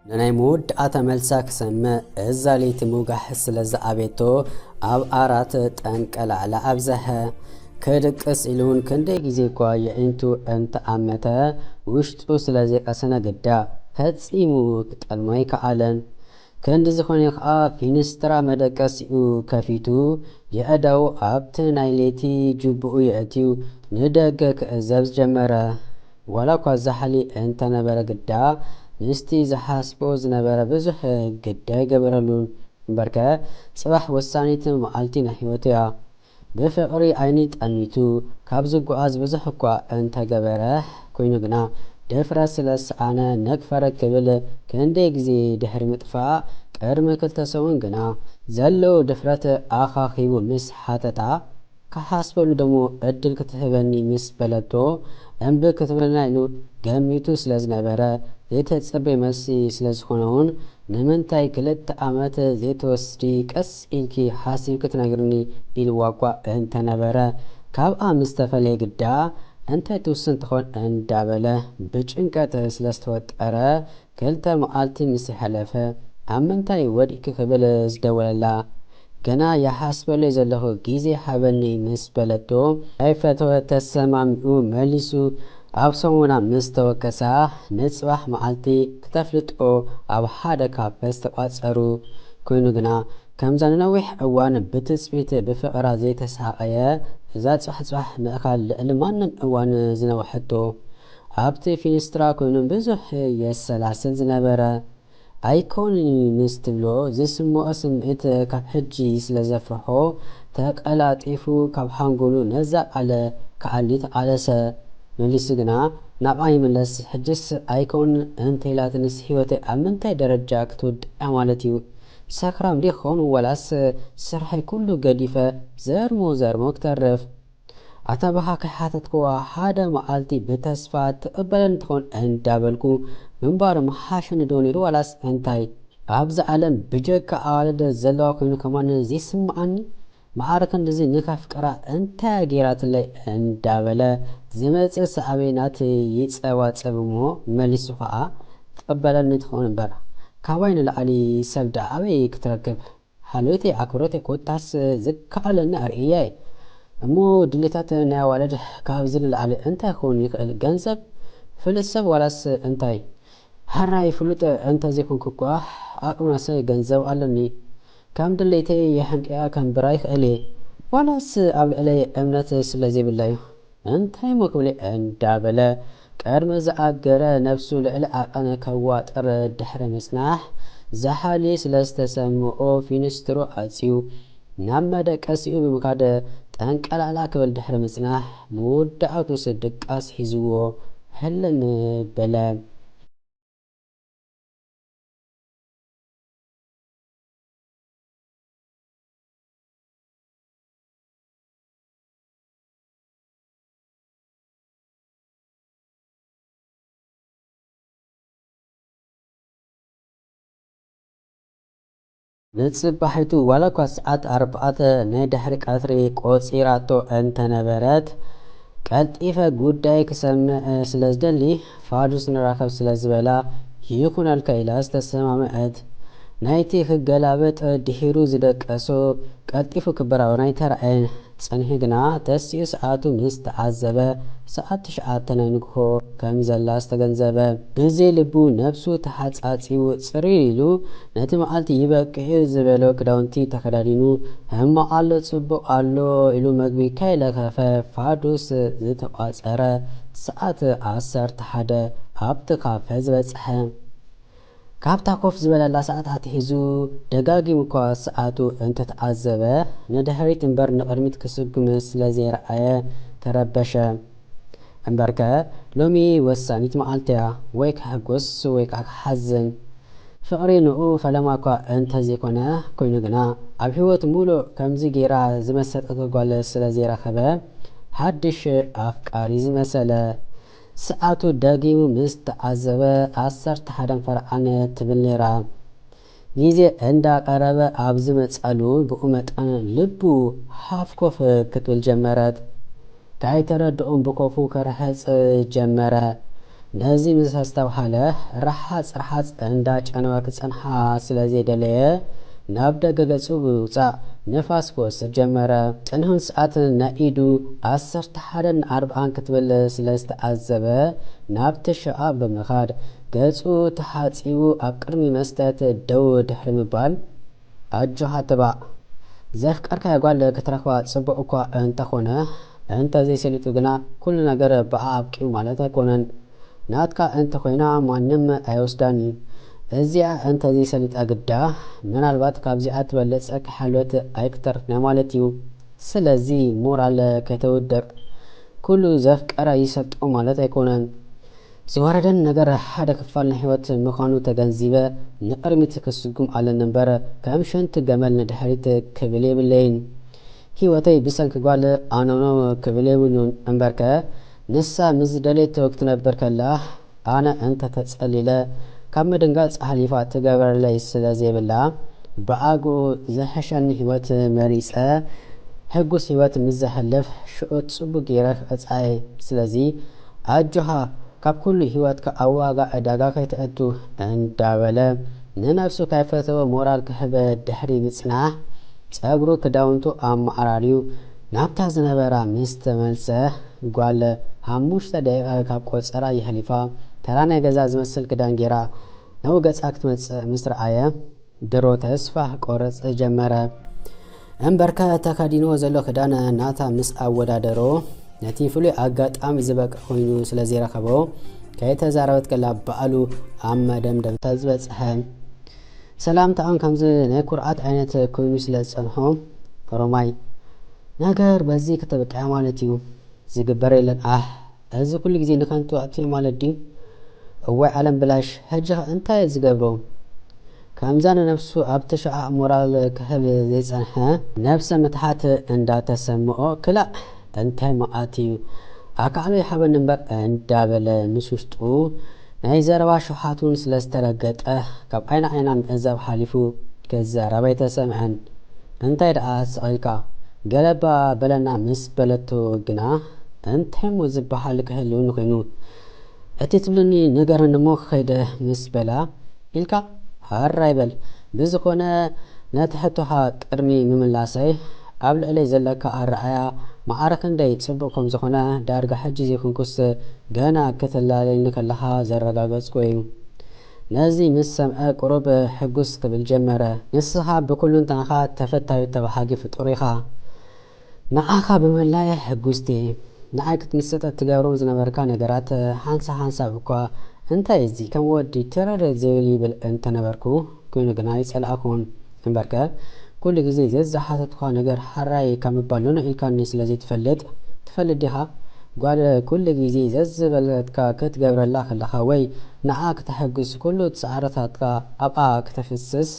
ንናይ መወዳእታ መልሳ ክሰምዕ እዛ ለይቲ ምውጋሕ ስለ ዝኣበየቶ ኣብ ዓራት ጠንቀላዕላ ኣብዘሐ። ክድቅስ ኢሉ እውን ክንደይ ግዜ እኳ የዒንቱ እንተኣመተ ውሽጡ ስለ ዘይቀሰነ ግዳ ፈጺሙ ክጠልሞ ኣይከኣለን። ክንዲ ዝኾነ ከኣ ፊንስትራ መደቀሲኡ ከፊቱ የእዳዉ ኣብቲ ናይ ለይቲ ጁቡኡ የእትዩ ንደገ ክዕዘብ ጀመረ። ዋላ እኳ ዛሕሊ እንተነበረ ግዳ ምስቲ ዝሓስቦ ዝነበረ ብዙሕ ግዲ ኣይገበረሉን። እምበርከ ጽባሕ ወሳኒት መዓልቲ ናይ ህይወቱ እያ። ብፍቕሪ ዓይኒ ጠሚቱ ካብ ዝጓዓዝ ብዙሕ እኳ እንተገበረ ኮይኑ ግና ድፍረት ስለ ዝሰኣነ ነግፈረ ክብል ክንደይ ግዜ ድሕሪ ምጥፋእ ቅድሚ ክልተ ሰሙን ግና ዘለዎ ድፍረት ኣኻኺቡ ምስ ሓተታ ክሓስበሉ ደሞ ዕድል ክትህበኒ ምስ በለቶ እምቢ ክትብለና ኢሉ ገሚቱ ስለ ዝነበረ ዘይተጸበየ መልሲ ስለ ዝኾነ እውን ንምንታይ ክልተ ዓመት ዘይትወስዲ ቀስ ኢልኪ ሓሲብኪ ትነግርኒ ኢልዋ እኳ እንተነበረ ካብኣ ምስ ተፈለየ ግዳ እንታይ ትውስን ትኾን እንዳበለ ብጭንቀት ስለ ዝተወጠረ ክልተ መዓልቲ ምስ ሓለፈ ኣብ ምንታይ ወዲእኪ ክብል ዝደወለላ ገና ይሓስበሉ ዘለኹ ግዜ ሃበኒ ምስ በለቶ ኣይፈተወ ተሰማሚኡ መሊሱ ኣብ ሰሙና ምስ ተወከሳ ንጽባሕ መዓልቲ ክተፍልጦ ኣብ ሓደ ካፈ ዝተቋጸሩ ኮይኑ ግና ከምዛ ንነዊሕ እዋን ብትጽቢት ብፍቕራ ዘይተሳቐየ እዛ ጽሕጽሕ ምእካል ልዕሊ ማንም እዋን ዝነውሐቶ ኣብቲ ፊንስትራ ኮይኑ ብዙሕ የሰላስል ዝነበረ ኣይኮንን እዩ ምስ ትብሎ ዝስምዖ ስምዒት ካብ ሕጂ ስለ ዘፍርሖ ተቐላጢፉ ካብ ሓንጎሉ ነዛ ቃለ ክኣሊ ተቓለሰ። መሊሱ ግና ናብኣ ይምለስ ሕጅስ ኣይኮን እንተኢላትንስ ህይወተይ ኣብ ምንታይ ደረጃ ክትውድእ እያ ማለት እዩ? ሰክራም ዲኾን ወላስ ስርሐይ ኩሉ ገዲፈ ዘርሞ ዘርሞ ክተርፍ? ኣታ ብኻ ከይሓተትክዋ ሓደ መዓልቲ ብተስፋ ትቕበለኒ ትኾን እንዳበልኩ ምንባር ምሓሸኒ ዶ ነይሩ ዋላስ እንታይ? ኣብዚ ዓለም ብጀካ ኣዋልድ ዘለዋ ኮይኑ ከማን ዘይስምዓኒ መዓር ክንድዚ ንከፍቅራ እንታይ ገይራትለይ እንዳበለ ዝመጽእ ሳዕቤናት ይጸባጸብ እሞ መሊሱ ኸኣ ትቕበለኒ ትኾን እምበር ካባይ ንላዕሊ ሰብ ደኣ ኣበይ ክትረክብ? ሓልዮተይ ኣክብሮተይ ኮታስ ዝከኣለኒ ኣርእያየ እሞ ድሌታት ናይ ኣዋልድ ካብዚ ንላዕሊ እንታይ ክኸውን ይኽእል? ገንዘብ? ፍሉጥ ሰብ ዋላስ እንታይ? ሕራይ ፍሉጥ እንተዘይኮንኩ እኳ ዓቕምናሰ ገንዘብ ኣለኒ። ከም ድሌተይ የሕንቅያ ከንብራ ይኽእል እየ። ዋላስ ኣብ ልዕለይ እምነት ስለ ዘይብላ እዩ? እንታይ እሞ ክብል እየ እንዳበለ ቅድሚ ዝኣገረ ነብሱ ልዕሊ ዓቐን ከዋጥር ድሕሪ ምጽናሕ ዝሓሊ ስለ ዝተሰምኦ ፊንስትሩ ዓጽዩ ናብ መደቀሲኡ ብምኻድ ጠንቀላዕላ ክብል ድሕሪ ምጽናሕ መወዳእቱስ ድቃስ ሒዝዎ ህልም በለ። ንጽባሒቱ ዋላ እኳ ሰዓት ኣርባዕተ ናይ ድሕሪ ቀትሪ ቆጺራቶ እንተነበረት፣ ቀልጢፈ ጉዳይ ክሰምዕ ስለ ዝደሊ ፋዱስ ንራኸብ ስለ ዝበላ ይኹነልካ ኢላ ዝተሰማምዐት። ናይቲ ክገላበጥ ድሒሩ ዝደቀሶ ቀልጢፉ ክበራበሮ ኣይተራእየን። ጸኒሑ ግና ተሲኡ ሰዓቱ ምስ ተዓዘበ፣ ሰዓት ትሽዓተ ናይ ንግሆ ከም ዘላ ዝተገንዘበ። ብዘይ ልቡ ነብሱ ተሓጻጺቡ ጽርይ ኢሉ፣ ነቲ መዓልቲ ይበቅዕ እዩ ዝበሎ ክዳውንቲ ተኸዳዲኑ፣ ሕማቕ ኣሎ ጽቡቕ ኣሎ ኢሉ መግቢ ከይለኸፈ ፋዱስ ዝተቋጸረ ሰዓት ዓሰርተ ሓደ ኣብቲ ካፈ ዝበጽሐ። ካብታ ኮፍ ዝበለላ ሰዓት ኣትሒዙ ደጋጊሙ እኳ ሰዓቱ እንተተዓዘበ፣ ንድሕሪት እምበር ንቕድሚት ክስጉም ስለ ዘይረኣየ ተረበሸ። እምበርከ፣ ሎሚ ወሳኒት መዓልቲ እያ፣ ወይ ክሕጎስ ወይ ከኣ ክሓዝን። ፍቕሪ ንኡ ፈለማ እኳ እንተዘይኮነ፣ ኮይኑ ግና ኣብ ህይወቱ ምሉእ ከምዚ ገይራ ዝመሰጠቶ ጓል ስለ ዘይረኸበ፣ ሓድሽ ኣፍቃሪ ዝመሰለ። ሰዓቱ ደጊሙ ምስ ተዓዘበ፣ ዓሰርተ ሓደን ፈርዓን ትብል ነይራ። ግዜ እንዳቐረበ ኣብ ዝመጻሉ፣ ብኡ መጠን ልቡ ሃፍ ኮፍ ክትብል ጀመረት። ከይተረድኦም ብኮፉ ክርሕጽ ጀመረ። ነዚ ምስ ኣስተብሃለ፣ ረሓጽ ረሓጽ እንዳጨነወ ክጸንሓ ስለ ዘይደለየ፣ ናብ ደገ ገጹ ብምውጻእ ንፋስ ክወስድ ጀመረ። ጽንሑን ሰዓትን ናይ ኢዱ ዓሰርተ ሓደን ኣርብዓን ክትብል ስለ ዝተዓዘበ፣ ናብቲ ሸቓቕ ብምኻድ፣ ገጹ ተሓጺቡ ኣብ ቅድሚ መስትያት ደው ድሕሪ ምባል፣ ኣጆኻ ትባዕ። ዘፍቀርካያ ጓል ክትረኽባ ጽቡቕ እኳ እንተኾነ፣ እንተዘይሰሊጡ ግና ኩሉ ነገር ብኣ ኣብቂኡ ማለት ኣይኮነን። ናትካ እንተኾይና ማንም ኣይወስዳን እዩ። እዚኣ እንተዘይሰሊጣ ግዳ፣ ምናልባት ካብዚኣ ትበልጽ ክሓልወት ኣይክተርፍን እያ ማለት እዩ። ስለዚ ሞራል ከይተውድቕ። ኩሉ ዘፍቀረ ይሰልጦ ማለት ኣይኮነን። ዝወረደን ነገር ሓደ ክፋል ናይ ህይወት ምዃኑ ተገንዚበ፣ ንቕድሚት ክስጉም ኣለኒ እምበር፣ ከም ሸንቲ ገመል ንድሕሪት ክብል የብለይን። ህይወተይ ብሰንኪ ጓል ኣኖኖ ክብል የብሉን። እምበርከ፣ ንሳ ምስ ደለየቶ ክትነብር ከላ፣ ኣነ እንተተጸሊለ፣ ካብ ምድንጋጽ ሓሊፋ ትገብረለይ ስለ ዘይብላ፣ ብኣግኡ ዝሕሸኒ ህይወት መሪጸ፣ ሕጉስ ህይወት ምስ ዘሕልፍ፣ ሽዑ ጽቡቕ ገይረ ክቐጽዓ እየ። ስለዚ፣ ኣጆኻ፣ ካብ ኩሉ ህይወትካ ኣብ ዋጋ ዕዳጋ ከይተእቱ፣ እንዳበለ፣ ንነብሱ ከይፈተወ ሞራል ክህበ ድሕሪ ምጽናሕ፣ ጸጉሩ ክዳውንቱ ኣመዓራርዩ ናብታ ዝነበራ ምስ ተመልሰ፣ ጓል ሓሙሽተ ደቂቐ ካብ ቆጸራ የሕሊፋ፣ ተራ ናይ ገዛ ዝመስል ክዳን ገይራ ናብ ገጻ ክትመጽእ ምስ ረኣየ፣ ድሮ ተስፋ ክቆርጽ ጀመረ። እምበርከ ተኸዲንዎ ዘሎ ክዳን ናታ ምስ ኣወዳደሮ፣ ነቲ ፍሉይ ኣጋጣሚ ዝበቅዕ ኮይኑ ስለ ዘይረኸቦ፣ ከይተዛረበት ከላ ባዕሉ ኣብ መደምደምታ ዝበጽሐ። ሰላምታኦም ከምዚ ናይ ኩርዓት ዓይነት ኮይኑ ስለ ዝጸንሖ፣ ሮማይ፣ ነገር በዚ ከተብቅዐ ማለት እዩ። ዝግበር የለን። ኣህ፣ እዚ ኩሉ ግዜ ንከንቱ ኣጥፊኦ ማለት ድዩ? እዋይ ዓለም ብላሽ፣ ሕጂ ኸ እንታይ እየ ዝገብሮ? ከምዛ ንነብሱ ኣብቲ ሸቓቕ ሞራል ክህብ ዘይጸንሐ፣ ነብሰ ምትሓት እንዳተሰምኦ፣ ክላእ እንታይ መዓት እዩ? ኣካሉ ይሃበኒ እምበር እንዳበለ ምስ ውሽጡ ናይ ዘረባ ሽውሓቱን ስለ ዝተረገጠ፣ ካብ ዓይኒ ዓይና ምዕዛብ ሓሊፉ ክዛረብ ኣይተሰምዐን። እንታይ ደኣ ስቕ ኢልካ ገለባ በለና ምስ በለቶ ግና፣ እንታይ እሞ ዝበሃል ክህልውኒ ኮይኑ? እቲ ትብልኒ ንገረኒ እሞ ክኸይደ ምስ በላ፣ ኢልካ ሃር ኣይበል። ብዝኾነ ነቲ ሕቶኻ ቅድሚ ምምላሰይ፣ ኣብ ልዕለይ ዘለካ ኣረኣእያ ማዕረ ክንደይ ጽቡቕ ከም ዝኾነ ዳርጋ ሕጂ ዘይኮንኩስ ገና ክትላለየኒ ከለኻ ዘረጋገጽኩ እዩ። ነዚ ምስ ሰምዐ ቁሩብ ሕጉስ ክብል ጀመረ። ንስኻ ብኩሉንትናኻ ተፈታዊ ተባሃጊ ፍጡር ኢኻ። ንዓኻ ብምልላየ ሕጉስቲ እየ። ንዓይ ክትምስጥ እትገብሮም ዝነበርካ ነገራት ሓንሳብ ሓንሳብ እኳ፣ እንታይ እዚ ከም ወዲ ተረረ ዘይብል ይብል እንተነበርኩ፣ ኮይኑ ግና ኣይጸላእኩን። እምበርከ፣ ኩሉ ግዜ ዘዝሓተትኳ ነገር ሓራይ ካብ ምባል ኖኖ ኢልካኒ ስለ ዘይትፈልጥ፣ ትፈልጥ ዲኻ? ጓል ኩሉ ግዜ ዘዝበለትካ ክትገብረላ ከለኻ ወይ ንዓ ክተሐጉስ ኩሉ ጻዕርታትካ ኣብኣ ክተፍስስ፣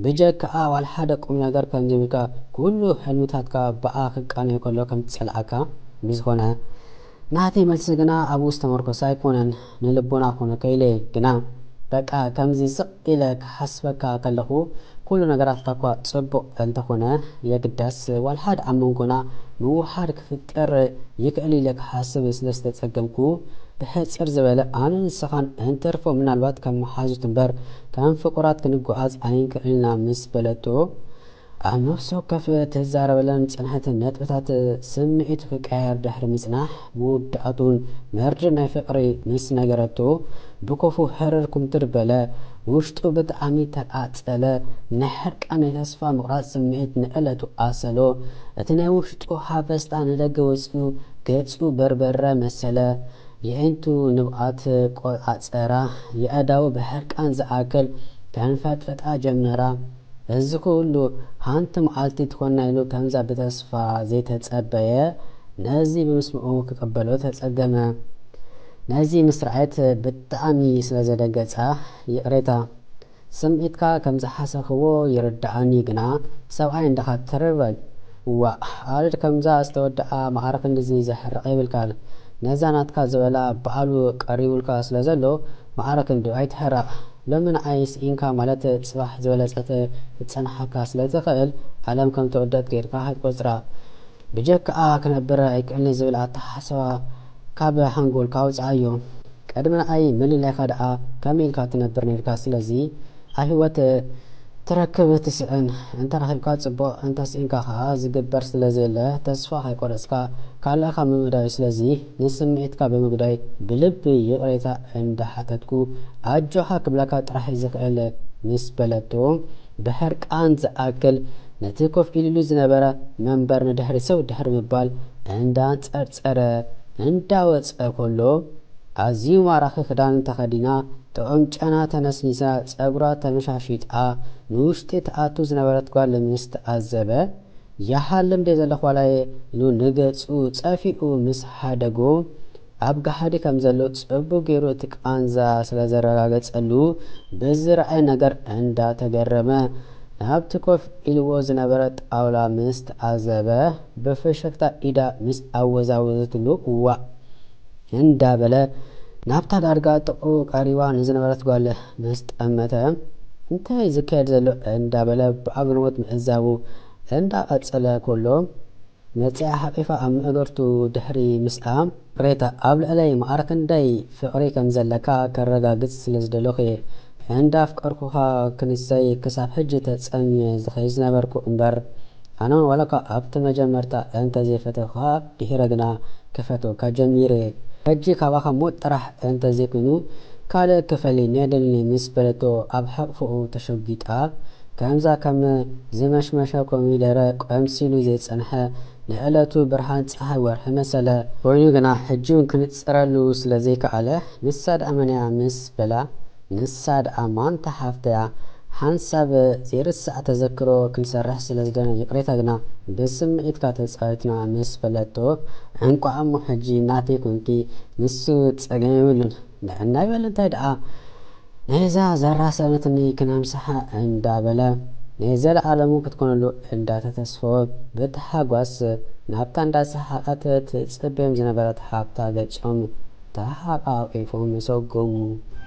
ብጀካኣ ዋላ ሓደ ቁም ነገር ከም ዘይብልካ፣ ኩሉ ሕልምታትካ ብኣ ክቃነዮ ከሎ ከም ትጸልኣካ። ብዝኾነ፣ ናተይ መልሲ ግና ኣብኡ ዝተመርኮሰ ኣይኮነን። ንልቦና ኮነ ከኢለ ግና፣ በቃ ከምዚ ስቕ ኢለ ክሓስበካ ከለኹ፣ ኩሉ ነገራትካ እኳ ጽቡቕ እንተኾነ፣ የግዳስ ዋላ ሓደ ኣብ መንጎና ምውሓድ ክፍጠር ይኽእል ኢለ ክሓስብ ስለ ዝተጸገምኩ፣ ብሕጽር ዝበለ ኣነን ንስኻን እንትርፎ ምናልባት ከም መሓዙት እምበር ከም ፍቑራት ክንጓዓዝ ኣይንክእልን ኢና ምስ በለቶ፣ ኣብ ነፍሲ ወከፍ ትዛረበለን ዝጸንሐት ነጥብታት ስምዒቱ ክቀያየር ድሕሪ ምጽናሕ፣ መወዳእቱን መርድእ ናይ ፍቕሪ ምስ ነገረቶ፣ ብኮፉ ህርር ኩምትር በለ። ውሽጡ ብጣዕሚ ተቃጸለ። ናይ ሕርቃን ናይ ተስፋ ምቑራጽ ስምዒት ንዕለቱ ኣሰሎ። እቲ ናይ ውሽጡ ሃፈስታ ንደገ ወጺኡ ገጹ በርበረ መሰለ። የዒንቱ ንብዓት ቆጻጸራ። የኣእዳዉ ብሕርቃን ዝኣክል ከንፈጥፍጣ ጀመራ። እዚ ኩሉ ሓንቲ መዓልቲ ትኾና ኢሉ ከምዛ ብተስፋ ዘይተጸበየ ነዚ ብምስምዑ ክቕበሎ ተጸገመ። ነዚ ምስ ረኣየት ብጣዕሚ ስለ ዘደንገጻ፣ ይቕሬታ፣ ስምዒትካ ከም ዝሓሰኽዎ ይርድኣኒ፣ ግና ሰብኣይ እንዲኻ ትርር በል። ዋእ፣ ኣረድ ከምዛ ዝተወድኣ ማዕረ ክንድዚ ዘሕርቕ የብልካን። ነዛ ናትካ ዝበላ ባዕሉ ቀሪቡልካ ስለ ዘሎ ማዕረ ክንዲ ኣይትሕረቕ። ሎሚ ንዓይ ስኢንካ ማለት ጽባሕ ዝበለጸት ክትጸንሓካ ስለ ትኽእል ዓለም ከም ተወደት ጌርካ ኣይትቆጽራ። ብጀካኣ ክነብር ኣይክእልን ዝብል ኣተሓሳስባ ካብ ሓንጎልካ ኣውጽኣዮ። ቅድሚ ንኣይ ምልላይካ ደኣ ከመይ ኢልካ ትነብር ነርካ? ስለዚ ኣብ ህይወት ትረክብ ትስእን፣ እንተ ረኺብካ ጽቡቕ፣ እንተ ስኢንካ ከኣ ዝግበር ስለ ዘየለ ተስፋ ከይቆረጽካ ካልእ ካብ ምምዳዩ። ስለዚ ንስምዒትካ ብምጉዳይ ብልቢ ይቕሬታ እንዳሓተትኩ ኣጆኻ ክብለካ ጥራሕ እየ ዝኽእል ምስ በለቶ፣ ብሕርቃን ዝኣክል ነቲ ኮፍ ኢሉሉ ዝነበረ መንበር ንድሕሪ ሰው ድሕሪ ምባል እንዳንጸርጸረ እንዳወጸ ከሎ፣ ኣዝዩ ማራኺ ክዳን ተኸዲና፣ ጥዑም ጨና ተነስኒሳ፣ ጸጉራ ተመሻሺጣ፣ ንውሽጢ ትኣቱ ዝነበረት ጓል ምስ ተኣዘበ፣ "ይሃልም ድየ ዘለኹ ዋላየ?" ኢሉ ንገጹ ጸፊኡ ምስ ሓደጎ፣ ኣብ ገሓዲ ከም ዘሎ ጽቡቕ ገይሩ እቲ ቃንዛ ስለ ዘረጋገጸሉ፣ ብዝረኣየ ነገር እንዳተገረመ፣ ናብቲ ኮፍ ኢልዎ ዝነበረ ጣውላ ምስ ተኣዘበ፣ ብፍሽኽታ ኢዳ ምስ ኣወዛወዘትሉ፣ "እዋእ!" እንዳበለ ናብታ ዳርጋ ጥቕኡ ቀሪባ ንዝነበረት ጓል ምስ ጠመተ፣ "እንታይ ዝካየድ ዘሎ?" እንዳበለ ብኣግርሞት ምዕዛቡ እንዳቐጸለ ከሎ፣ መጺኣ ሓቒፋ ኣብ ምእገርቱ ድሕሪ ምስኣ፣ "ይቕሬታ፣ ኣብ ልዕለይ ማዕረ ክንደይ ፍቕሪ ከም ዘለካ ከረጋግጽ ስለ ዝደለኹ እየ። እንዳፍቀርኩኻ ክንሰይ ክሳብ ሕጂ ተጸምየ ዝኸይድ ዝነበርኩ እምበር፣ ኣነ ዋላኳ ኣብቲ መጀመርታ እንተ ዘይፈተኹኻ፣ ድሒረ ግና ክፈትወካ ጀሚረ። ሕጂ ካባኻ ሞት ጥራሕ እንተ ዘይኮይኑ፣ ካልእ ክፈልየኒ የድልኒ" ምስ በለቶ፣ ኣብ ሕቕፍኡ ተሸጒጣ፣ ከምዛ ከም ዝመሽመሸ ኮሚደረ ቆምሲሉ ዘይጸንሐ ንዕለቱ ብርሃን ጸሓይ ወርሒ መሰለ። ኮይኑ ግና ሕጂ እውን ክንጽረሉ ስለ ዘይከኣለ፣ "ንሳ ደኣ መን እያ?" ምስ በላ፣ "ንሳ ደኣ ማንታ ሓፍተያ፣ ሓንሳብ ዘይርሳዕ ተዘክሮ ክንሰርሕ ስለ ዝደለና ይቕሬታ ግና ብስምዒትካ ተጻዊትና" ምስ በለቶ፣ "እንቋዕ እሞ ሕጂ ናተይ ኮንኪ፣ ንሱ ጸገም የብሉን። ንዕናይ በል እንታይ ደኣ ነዛ ዘራሰነትኒ ክነምስሓ" እንዳበለ ንዘለኣለሙ ክትኮነሉ እንዳተተስፈወ ብታሓጓስ ናብታ እንዳሰሓቐት ትጽበዮም ዝነበረት ሓብታ ገጾም ተሓቓቒፎም ሰጎሙ።